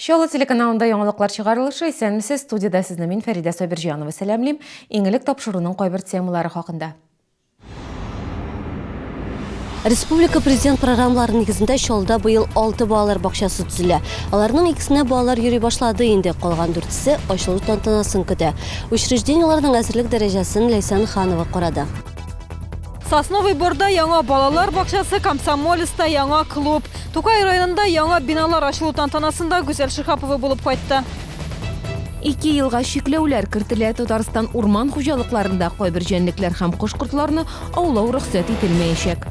Чаллы телеканалында яңалыклар чыгарылышы. Исәнмесез, студиядә сезне мин Фәридә Сабирҗанова сәламлим. Иң элек тапшыруның кайбер темалары хакында. Республика президент программалары нигезендә Чаллыда быел 6 балалар бакчасы төзелә. Аларның икесенә балалар йөри башлады инде, калган дүртесе ачылу тантанасын көтә. Учреждениеләрнең әзерлек дәрәҗәсен Ләйсән Ханова карады. Сосновый Борда яңа балалар бакчасы, Комсомолецта яңа клуб. Тукай районында яңа биналар ачылу тантанасында Гүзәл Шиһапова булып кайтты. Ике елга чикләүләр кертелә. Татарстан урман хуҗалыкларында кайбер җәнлекләр һәм кош-кортларны аулау рөхсәт ителмәячәк.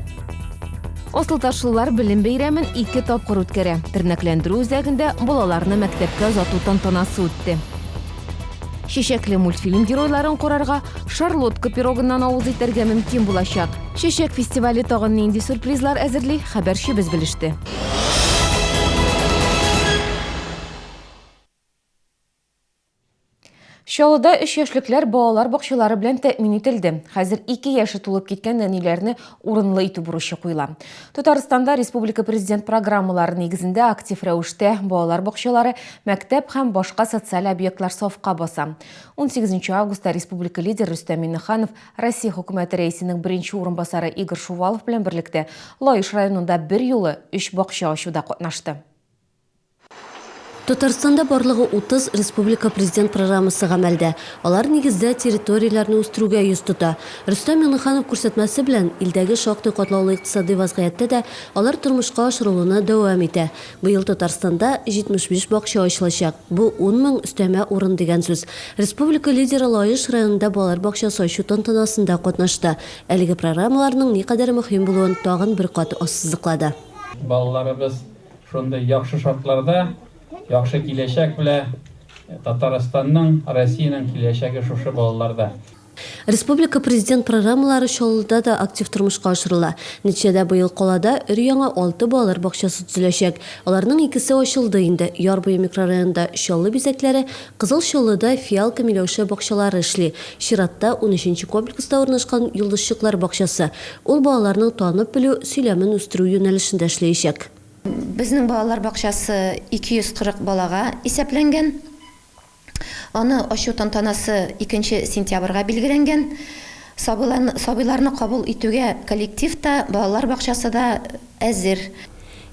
Асылташлылар белем бәйрәмен ике тапкыр үткәрә. Тернәкләндерү үзәгендә балаларны мәктәпкә озату тантанасы үтте. Чәчәкле мультфильм геройларын карарга, шарлотка пирогыннан авыз итәргә мөмкин булачак. Чәчәк фестивале тагын нинди сюрпризлар әзерли, хәбәрчебез белеште. Чаллыда өч яшьлекләр балалар бакчалары белән тәэмин ителде. Хәзер ике яше тулып киткән нәниләрне урынлы итү бурычы куела. Татарстанда республика президент программалары нигезендә актив рәвештә балалар бакчалары, мәктәп һәм башка социаль объектлар сафка баса. 18 августта республика лидеры Рөстәм Миңнеханов Россия хөкүмәте рәисенең беренче урынбасары Игорь Шувалов белән берлектә Лаеш районында берьюлы өч бакча ачуда катнашты. Татарстанда барлыгы 30 республика Президент программасы гамәлдә. Алар, нигездә, территорияләрне үстерүгә йөз тота. Рөстәм Миңнеханов күрсәтмәсе белән, илдәге шактый катлаулы икътисади вазгыятьтә дә алар тормышка ашырылуны дәвам итә. Быел Татарстанда 75 бакча ачылачак, бу ун мең өстәмә урын дигән сүз. Республика лидеры Лаеш районында балалар бакчасы ачу тантанасында катнашты. Әлеге программаларның никадәр мөһим булуын тагын бер кат ассызыклады. Балаларыбыз Шундый яхшы шартларда, яхшы киләчәк белә Татарстанның, Россиянең киләчәге шушы балаларда. Республика Президент программалары Чаллыда да актив тормышка ашырыла. Нәтиҗәдә быел калада өр-яңа алты балалар бакчасы төзеләчәк. Аларның икесе ачылды инде. Яр буе микрорайонында Чаллы бизәкләре, Кызыл Чаллыда Фиалка миләүшә бакчалары эшли. Чиратта, унөченче комплекста урнашкан Йолдызчыклар бакчасы. Ул балаларның танып белү, сөйләмен үстерү юнәлешендә эшләячәк. Безнең балалар бакчасы 240 балага исәпләнгән. Аны ачу тантанасы икенче сентябрьгә билгеләнгән. Сабыйларны кабул итүгә коллектив та, балалар бакчасы да әзер.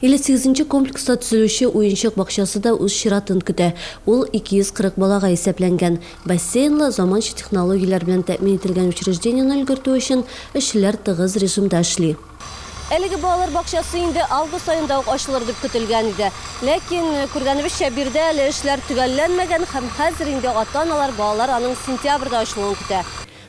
58 нче комплекста төзелүче уенчык бакчасы да үз чиратын көтә. Ул 240 балага исәпләнгән. Бассейнлы, заманча технологияләр белән тәэмин ителгән учреждениене өлгертү өчен эшчеләр тыгыз режимда эшли. Әлеге балалар бакчасы инде август аенда ук ачылыр дип көтелгән иде. Ләкин, күргәнебезчә, биредә әле эшләр төгәлләнмәгән һәм хәзер инде ата-аналар, балалар аның сентябрьдә ачылуын көтә.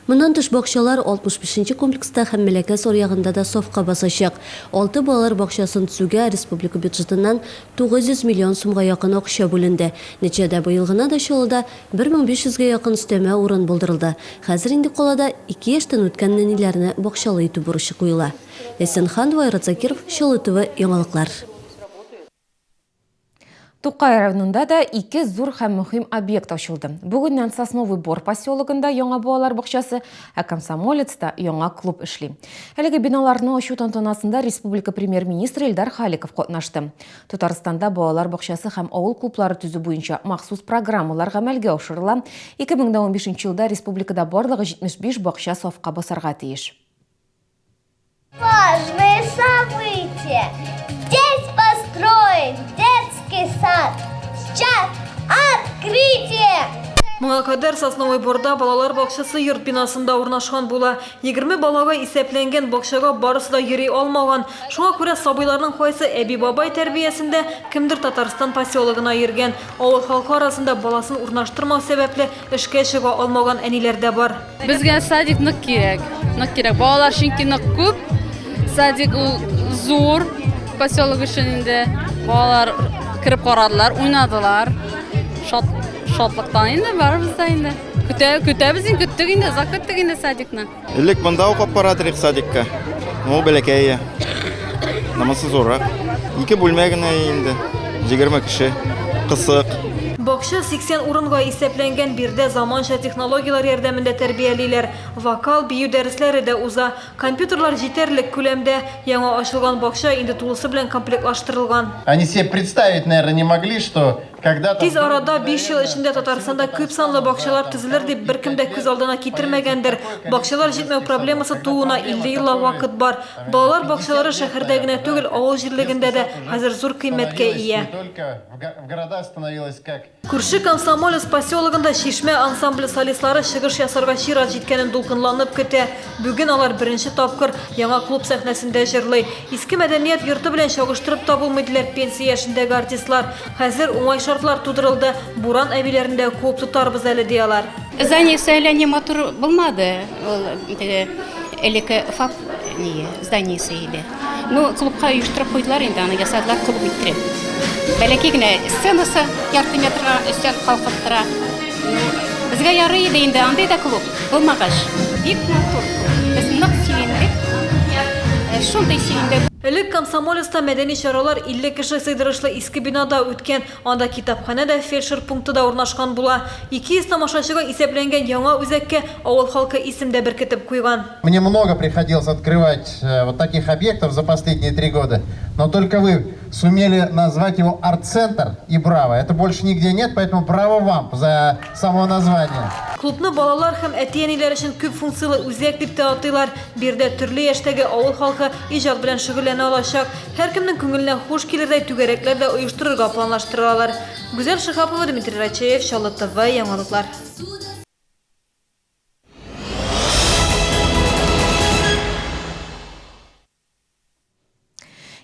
Моннан тыш, бакчалар 65 нче комплекста һәм Мәләкәс аръягында да сафка басачак. Алты балалар бакчасын төзүгә республика бюджетыннан 900 миллион сумга якын акча бүленде. Нәтиҗәдә, быел гына да Чаллыда 1500 гә якын өстәмә урын булдырылды. Хәзер инде калада ике яшьтән үткән нәниләрне бакчалы итү бурычы куела. Ләйсән Ханова, Айрат Закиров, Чаллы ТВ, яңалыклар. Тукай районында да ике зур һәм мөһим объект ачылды. Бүгеннән Сосновый Бор поселогында яңа балалар бакчасы, ә Комсомолецта яңа клуб эшли. Әлеге биналарны ачу тантанасында республика премьер-министры Илдар Халиков катнашты. Татарстанда балалар бакчасы һәм авыл клублары төзү буенча махсус программалар гамәлгә ашырыла. 2015 елда республикада барлыгы 75 бакча сафка басарга тиеш. Важное событие! Здесь построен детский сад. Сейчас открытие! Моңа кадәр Сосновый Борда балалар бакчасы йорт бинасында урнашкан була. 20 балага исәпләнгән бакчага барысы да йөри алмаган. Шуңа күрә сабыйларның кайсы әби-бабай тәрбиясендә, кемдер Татарстан поселогына йөргән. Авыл халкы арасында баласын урнаштырмау сәбәпле, эшкә чыга алмаган әниләр дә бар. Безгә садик нык кирәк. Нык кирәк. Балалар чөнки нык күп. Садик ул зур поселок өчен инде. Балалар кереп карадылар, уйнадылар. Шат, шатлыктан инде барыбыз да инде. Көтә, көтәбез инде, көттек инде, озак көттек инде садикны. Элек монда ук алып бара идек садикка. Ул бәләкәй. Намысы зуррак. Ике бүлмә генә инде. 20 кеше. Кысык. Бакча 80 урынга исәпләнгән, биредә заманча технологияләр ярдәмендә тәрбиялиләр. Вокал, бию дәресләре дә уза. Компьютерлар җитәрлек күләмдә. Яңа ачылган бакча инде тулысы белән комплектлаштырылган. Они себе представить, наверное, не могли, что Тиз арада, биш ел эчендә Татарстанда күп санлы бакчалар төзелер дип беркем дә күз алдына китермәгәндер. Бакчалар җитмәү проблемасы тууына 50 еллап вакыт бар. Балалар бакчалары шәһәрдә генә түгел, авыл җирлегендә дә хәзер зур кыйммәткә ия. Күрше Комсомолец поселогында Чишмә ансамбле солистлары чыгыш ясарга чират җиткәнен дулкынланып көтә. Бүген алар беренче тапкыр яңа клуб сәхнәсендә җырлый. Иске мәдәният йорты белән чагыштырып та булмый, диләр пенсия яшендәге артистлар. Хәзер уңай шартлар тудырылды, буран әбиләрен дә куып тотарбыз әле, ди алар. Зданиесе әллә ни матур булмады, ул теге элекке ФАП ние, зданиесе иде. Ну, клубка оештырып куйдылар инде, аны ясадылар клуб иттереп. Бәләкәй генә сценасы ярты метрга өстән калкып тора. Ну, безгә ярый иде инде андый да клуб булмагач. Бик матур клуб. Без нык сөендек. Э, шундый сөендек. Элек Комсомолецта мәдәни чаралар 50 кеше сыйдырышлы иске бинада үткән. Анда китапханә дә, фельдшер пункты да урнашкан була. 200 тамашачыга исәпләнгән яңа үзәккә авыл халкы исем дә беркетеп куйган. Мне много приходилось открывать э, вот таких объектов за последние три года, но только вы сумели назвать его арт-центр и браво. Это больше нигде нет, поэтому браво вам за само название. Клубны балалар һәм әти-әниләр өчен күп функцияле үзәк дип тә атыйлар. Биредә төрле яшьтәге авыл халкы иҗат белән шөгыльләнә алачак. Һәркемнең күңеленә хуш килердәй түгәрәкләр дә оештырырга планлаштыралар. Гүзәл Шиһапова, Дмитрий Рачеев, Чаллы ТВ, яңалыклар.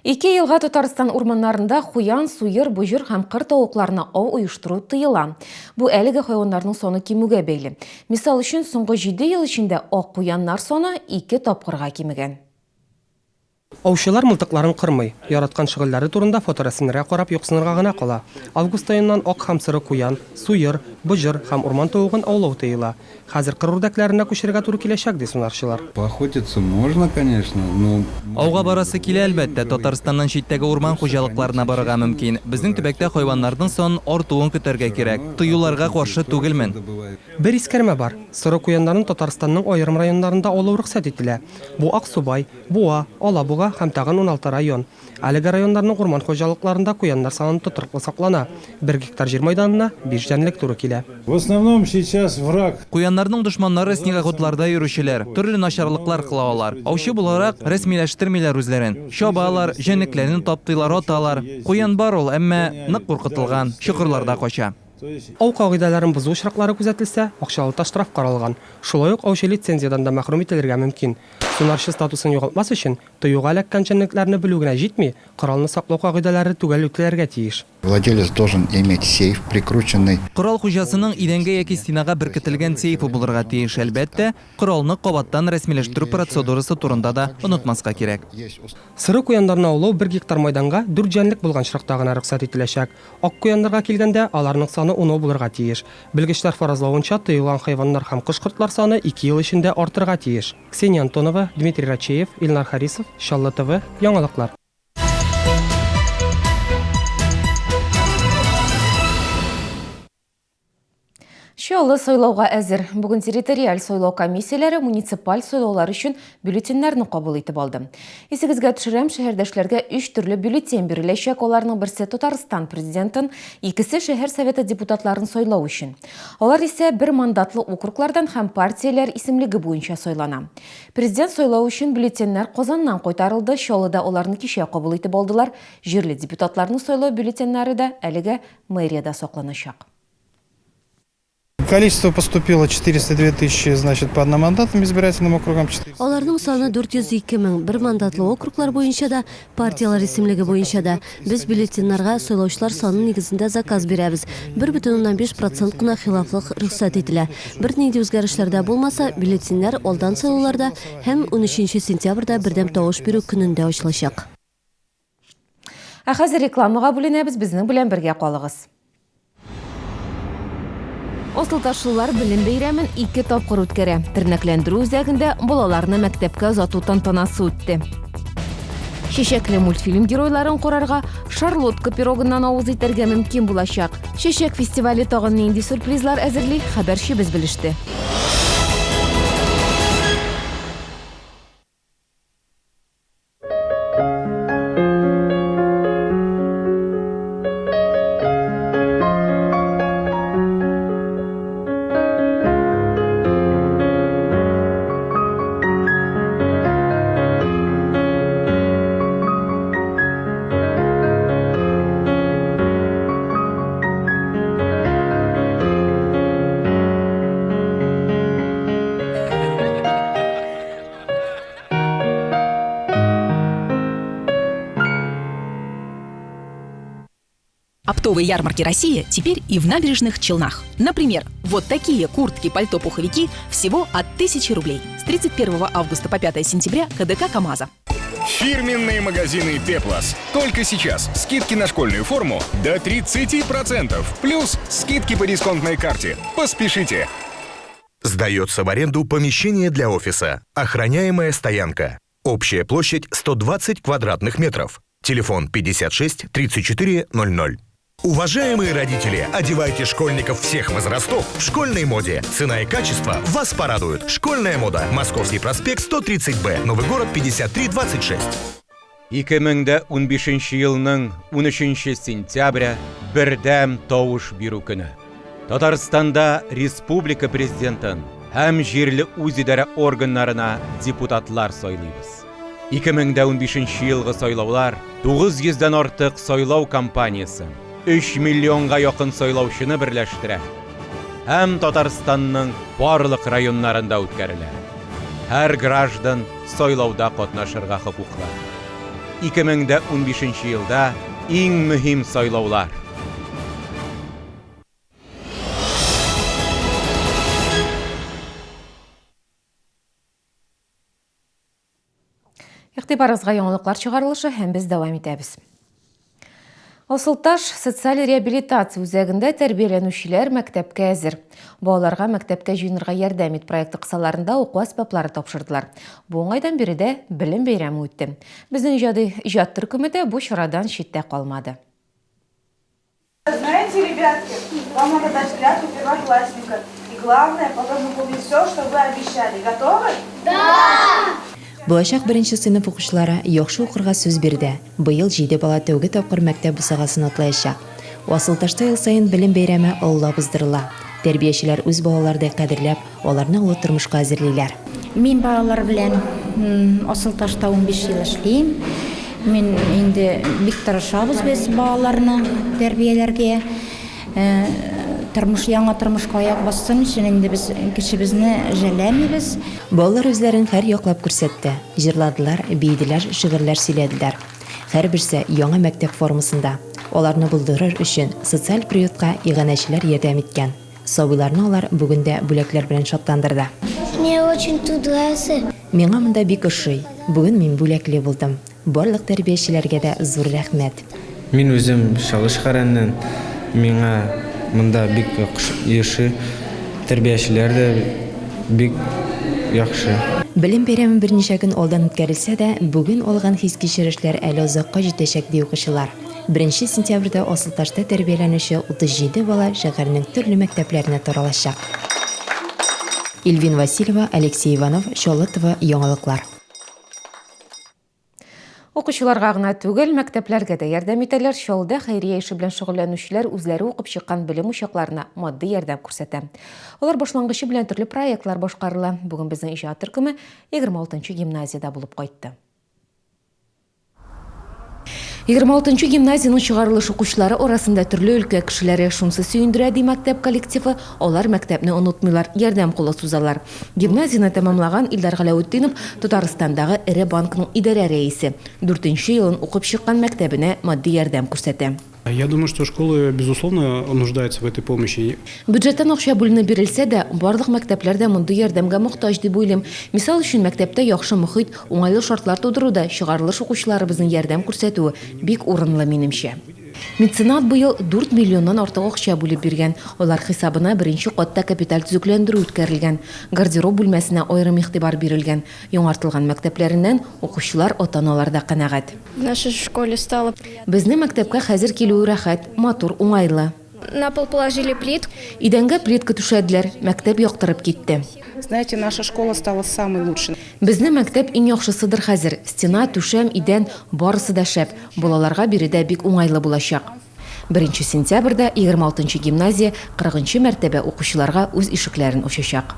Ике елга Татарстан урманнарында куян, суер, боҗыр һәм кыр тавыкларына ау оештыру тыела. Бу әлеге хайваннарның саны кимүгә бәйле. Мисал өчен, соңгы җиде ел эчендә ак куяннар саны ике тапкырга кимегән. Аучылар мылтыкларын кырмый. Яраткан шөгыльләре турында фоторәсемнәргә карап юксынырга гына кала. Август аеннан ак һәм соры куян, суер, боҗыр һәм урман тавыгын аулау тыела. Хәзер кыр үрдәкләренә күчәргә туры киләчәк, ди сунарчылар. Поохотиться можно, конечно, но. Ауга барасы килә, әлбәттә. Татарстаннан читтәге урман хуҗалыкларына барырга мөмкин. Безнең төбәктә хайваннарның санын артуын көтәргә кирәк. Тыюларга каршы түгелмен. Бер искәрмә бар, соры куяннарны Татарстанның аерым районнарында аулау рөхсәт ителә. Бу Аксубай, Буа, Алабуга һәм тагын 16 район. Әлеге районнарның урман хуҗалыкларында куяннар саны тотрыклы саклана, бер гектар җир майданына биш җәнлек туры килә. В основном сейчас враг. Куяннарның дошманнары снегоходларда йөрүчеләр, төрле начарлыклар кыла алар. Аучы буларак, рәсмиләштермиләр үзләрен. Чабалар, җәнлекләрне таптыйлар, аталар. Куян бар ул, әмма нык куркытылган, чокырларда кача. Ау кагыйдәләрен бозу очраклары күзәтелсә, акчалата штраф каралган. Шулай ук аучы лицензиядән дә мәхрүм ителергә мөмкин. Сунарчы статусын югалтмас өчен, тыюга эләккән җәнлекләрне белү генә җитми, коралны саклау кагыйдәләре төгәл үтәлергә тиеш. Владелец должен иметь сейф, прикрученный. Корал хуҗасының идәнгә яки стенага беркетелгән сейфы булырга тиеш. Әлбәттә, коралны кабаттан рәсмиләштерү процедурасы турында да онытмаска кирәк. Соры куяннарны аулау бер гектар майданга дүрт җәнлек булган очракта гына рөхсәт ителәчәк. Ак куяннарга килгәндә, аларның саны унау булырга тиеш. Белгечләр фаразлавынча, тыелган хайваннар һәм кош-кортлар саны ике ел эчендә артырга тиеш. Ксения Антонова, Дмитрий Рачеев, Илнар Харисов, Чаллы ТВ, яңалыклар. Чаллы сайлауга әзер. Бүген территориаль сайлау комиссияләре муниципаль сайлаулар өчен бюллетеньнәрне кабул итеп алды. Исегезгә төшерәм, шәһәрдәшләргә өч төрле бюллетень биреләчәк. Аларның берсе Татарстан президентын, икесе шәһәр советы депутатларын сайлау өчен. Алар исә бер мандатлы округлардан һәм партияләр исемлеге буенча сайлана. Президент сайлау өчен бюллетеньнәр Казаннан кайтарылды, Чаллыда аларны кичә кабул итеп алдылар. Җирле депутатларны сайлау бюллетеньнәре дә әлегә мэриядә сакланачак. Количество поступило 402 тысячи, значит, по одномандатным избирательным округам. Аларның саны 402 мең, бер мандатлы округлар буенча да, партияләр исемлеге буенча да. Без бюллетеньнарга сайлаучылар саны нигезендә заказ бирәбез. 1,5 процент кына хилафлык рөхсәт ителә. Бернинди үзгәрешләр дә булмаса, бюллетеньнәр алдан сайлауларда һәм унөченче сентябрьдә бердәм тавыш бирү көнендә ачылачак. Ә хәзер рекламага бүленәбез, безнең белән бергә калыгыз. Асылташлылар белем бәйрәмен ике тапкыр үткәрә. Тернәкләндерү үзәгендә балаларны мәктәпкә озату тантанасы үтте. Чәчәкле мультфильм геройларын карарга, шарлотка пирогыннан авыз итәргә мөмкин булачак. Чәчәк фестивале тагын нинди сюрпризлар әзерли, хәбәрчебез белеште. Оптовые ярмарки России теперь и в набережных Челнах. Например, вот такие куртки, пальто, пуховики всего от 1000 рублей. С 31 августа по 5 сентября КДК КАМАЗа. Фирменные магазины «Пеплос». Только сейчас скидки на школьную форму до 30%. Плюс скидки по дисконтной карте. Поспешите! Сдается в аренду помещение для офиса. Охраняемая стоянка. Общая площадь 120 квадратных метров. Телефон 56 34 00. Уважаемые родители, одевайте школьников всех возрастов в школьной моде. Цена и качество вас порадуют. Школьная мода. Московский проспект 130Б. Новый город 5326. 2015 елның 13 сентябре бердәм тавыш бирү көне. Татарстанда республика президентын һәм җирле үзидарә органнарына депутатлар сайлыйбыз. 2015 елгы сайлаулар 900 дән артык сайлау кампаниясен, 3 миллионга якын сайлаучыны берләштерә һәм Татарстанның барлык районнарында үткәрелә. Һәр граждан сайлауда катнашырга хокуклы. 2015 елда иң мөһим сайлаулар. Игътибарыгызга яңалыклар чыгарылышы һәм без дәвам итәбез. Асылташ социаль реабилитация үзәгендә тәрбияләнүчеләр мәктәпкә әзер. Балаларга мәктәпкә җыенырга ярдәм ит проекты кысаларында уку әсбаплары тапшырдылар. Бу уңайдан биредә белем бәйрәме үтте. Безнең иҗади иҗат төркеме дә бу чарадан читтә калмады. Знаете, ребятки, вам надо дать клятву первоклассника. И главное, потом выполнить все, что вы обещали. Готовы? Да! Булачак беренче сыйныф укучылары яхшы укырга сүз бирде. Быел җиде бала тәүге тапкыр мәктәп бусагасын атлаячак. Асылташта ел саен белем бәйрәме олылап уздырыла. Тәрбиячеләр үз балаларыдай кадерләп, аларны олы тормышка әзерлиләр. Мин балалар белән Асылташта 15 ел эшлим. Мин инде бик тырышабыз без балаларны тәрбияләргә. Э, тормыш яңа тормышка аяк бассын өчен инде без кешебезне жәлләмибез. Балалар үзләрен һәр яклап күрсәтте. Җырладылар, биеделәр, шигырьләр сөйләделәр. Һәрберсе яңа мәктәп формасында. Аларны булдырыр өчен социаль приютка иганәчеләр ярдәм иткән. Сабыйларны алар бүген дә бүләкләр белән шатландырды. Мне очень тут нравится. Миңа монда бик ошый. Бүген мин бүләкле булдым. Барлык тәрбиячеләргә дә зур рәхмәт. Мин үзем Чаллы шәһәреннән. Миңа монда бик яхшы, тәрбиячеләр дә бик яхшы. Белем бәйрәме берничә көн алдан үткәрелсә дә, бүген алган хис-кичерешләр әле озакка җитәчәк, ди укучылар. Беренче сентябрьдә Асылташта тәрбияләнүче 37 бала шәһәрнең төрле мәктәпләренә таралачак. Ильвин Васильева, Алексей Иванов, Чаллы ТВ, яңалыклар. Укучыларга гына түгел, мәктәпләргә дә ярдәм итәләр. Чаллыда хәйрия эше белән шөгыльләнүчеләр үзләре укып чыккан белем учакларына матди ярдәм күрсәтә. Алар башлангычы белән төрле проектлар башкарыла. Бүген безнең иҗат төркеме 26 нчы гимназиядә булып кайтты. 26 нчы гимназиянең чыгарылыш укучылары арасында төрле өлкә кешеләре. Шунысы сөендерә, ди мәктәп коллективы, алар мәктәпне онытмыйлар, ярдәм кулы сузалар. Гимназияне тәмамлаган Илдар Галәветдинов Татарстандагы эре банкның идарә рәисе. Дүртенче елын укып чыккан мәктәбенә матди ярдәм күрсәтә. Я думаю, что школы, безусловно, нуждаются в этой помощи. Бюджеттан акча бүленеп бирелсә дә, барлык мәктәпләр дә мондый ярдәмгә мохтаҗ дип уйлыйм. Мисал өчен, мәктәптә яхшы мохит, уңайлы шартлар тудыруда чыгарылыш укучыларыбызның ярдәм күрсәтүе бик урынлы, минемчә. Меценат быел 4 миллионнан артык акча бүлеп биргән. Алар хисабына беренче катта капиталь төзекләндерү үткәрелгән. Гардероб бүлмәсенә аерым игътибар бирелгән. Яңартылган мәктәпләреннән укучылар, ата-аналар да канәгать. В нашей школе стало. Безнең мәктәпкә хәзер килүе рәхәт, матур, уңайлы. На пол положили плитку. Идәнгә плитка түшәделәр, мәктәп яктырып китте. Знаете, наша школа стала самой лучшей. Безнең мәктәп иң яхшысыдыр хәзер. Стена, түшәм, идән, барысы да шәп. Балаларга биредә бик уңайлы булачак. Беренче сентябрьдә 26 нчы гимназия 40 нчы мәртәбә укучыларга үз ишекләрен ачачак.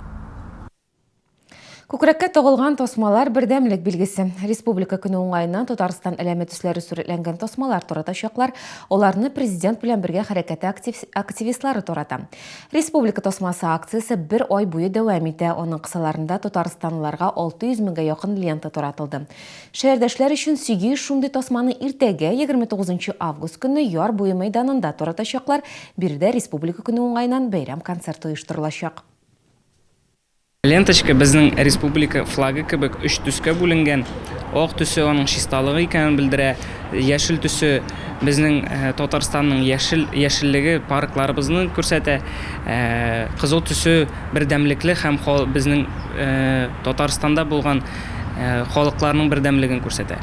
Күкрәккә тагылган тасмалар бердәмлек билгесе. Республика көне уңаеннан Татарстан әләме төсләре сурәтләнгән тасмалар таратачаклар. Аларны президент белән бергә хәрәкәте активистлары тарата. Республика тасмасы акциясе бер ай буе дәвам итә. Аның кысаларында татарстанлыларга 600 меңгә якын лента таратылды. Шәһәрдәшләр өчен 800 шундый тасманы иртәгә, 29 август көнне Яр буе мәйданында таратачаклар. Биредә Республика көне уңаеннан бәйрәм концерты оештырылачак. Ленточка безнең республика флагы кебек өч төскә бүленгән. Ак төсе аның чисталыгы икәнен белдерә, яшел төсе безнең Татарстанның яшел яшеллеге, паркларыбызны күрсәтә, кызыл төсе бердәмлекле һәм безнең Татарстанда булган халыкларның бердәмлеген күрсәтә.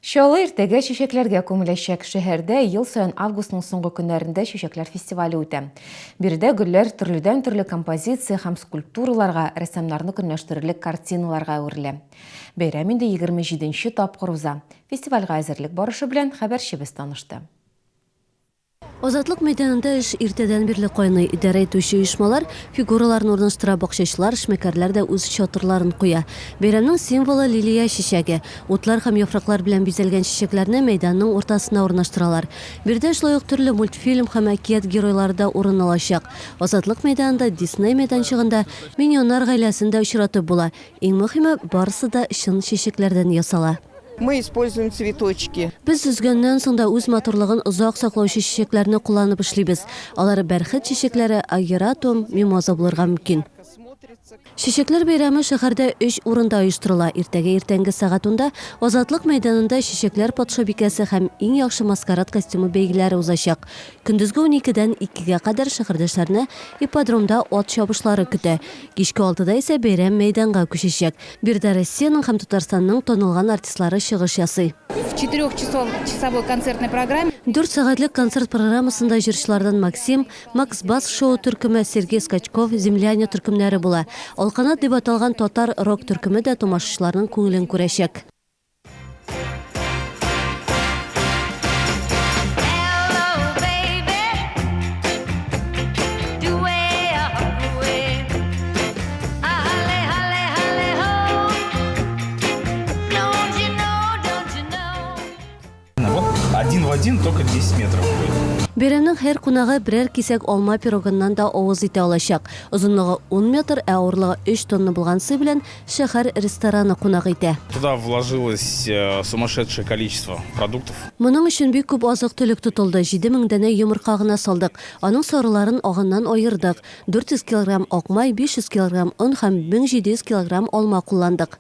Чаллы иртәгә чәчәкләргә күмеләчәк. Шәһәрдә ел саен августның соңгы көннәрендә чәчәкләр фестивале үтә. Биредә гөлләр төрледән-төрле композиция һәм скульптураларга, рәссамнарны көнләштерерлек картиналарга әверелә. Бәйрәм инде 27 нче тапкыр уза. Фестивальгә әзерлек барышы белән хәбәрчебез танышты. Азатлык мәйданында эш иртәдән бирле кайный. Идарә итүче оешмалар фигураларны урнаштыра, бакчачылар, эшмәкәрләр дә үз чатырларын куя. Бәйрәмнең символы, лилия чәчәге. Утлар һәм яфраклар белән бизәлгән чәчәкләрне мәйданның уртасына урнаштыралар. Биредә шулай ук төрле мультфильм һәм әкият геройлары да урын алачак. Азатлык мәйданында Дисней мәйданчыгында Миньоннар гаиләсен дә очратып була. Иң мөһиме, барысы да чын чәчәкләрдән ясала. Мы используем цветочки. Без өзгәннән соң да үз матурлыгын озак саклаучы чәчәкләрне кулланып эшлибез. Алар бәрхет чәчәкләре, агератум, мимоза булырга мөмкин. Чәчәкләр бәйрәме шәһәрдә өч урында оештырыла. Иртәгә иртәнге сәгать унда Азатлык мәйданында Чәчәкләр патшабикәсе һәм Иң яхшы маскарад костюмы бәйгеләре узачак. Көндезге уникедән икегә кадәр шәһәрдәшләрне ипподромда ат чабышлары көтә. Кичке алтыда исә бәйрәм мәйданга күчәчәк. Биредә Россиянең һәм Татарстанның танылган артистлары чыгыш ясый. В четырехчасовой концертной программе. Дүрт сәгатьлек концерт программасында җырчылардан Максим, Макс Бас шоу төркеме, Сергей Скачков, Земляне төркемнәре була. Алканат дип аталган татар рок төркеме дә тамашачыларның күңелен күрәчәк. Вот один в один, только 10 метров будет. Бәйрәмнең һәр кунагы берәр кисәк алма пирогыннан да авыз итә алачак. Озынлыгы 10 метр, ә авырлыгы 3 тонна булган сый белән шәһәр рестораны кунак итә. Туда вложилось э, сумасшедшее количество продуктов. Моның өчен бик күп азык-төлек тотылды, 7000 данә йомырка гына салдык. Аның сарыларын агыннан аердык. 400 килограмм ак май, 500 килограмм он һәм 1700 килограмм алма кулландык.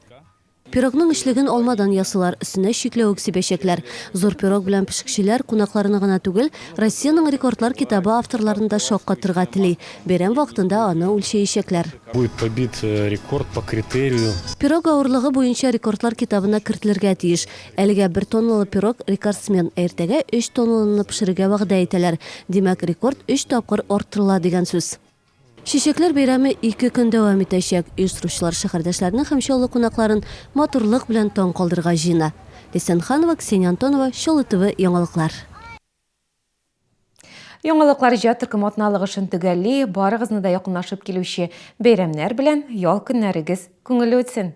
Пирогның эчлеген алмадан ясыйлар, өстенә чикләвек сибәчәкләр. Зур пирог белән пешекчеләр кунакларны гына түгел, Россиянең рекордлар китабы авторларын да шаккатырга тели. Бәйрәм вакытында аны үлчәячәкләр. Будет побит э, рекорд по критерию. Пирог авырлыгы буенча рекордлар китабына кертелергә тиеш. Әлегә бер тонналы пирог рекордсмен, ә иртәгә өч тонналыны пешерергә вәгъдә итәләр. Димәк, рекорд өч тапкыр арттырыла дигән сүз. Чәчәкләр бәйрәме ике көн дәвам итәчәк. Оештыручылар шәһәрдәшләрне һәм Чаллы кунакларын матурлык белән таң калдырырга җыена. Ләйсән Ханова, Ксения Антонова, Чаллы ТВ яңалыклар. Яңалыклар иҗат төркеме атналык эшен төгәлли. Барыгызны да якынлашып килүче бәйрәмнәр белән ял көннәрегез күңелле үтсен!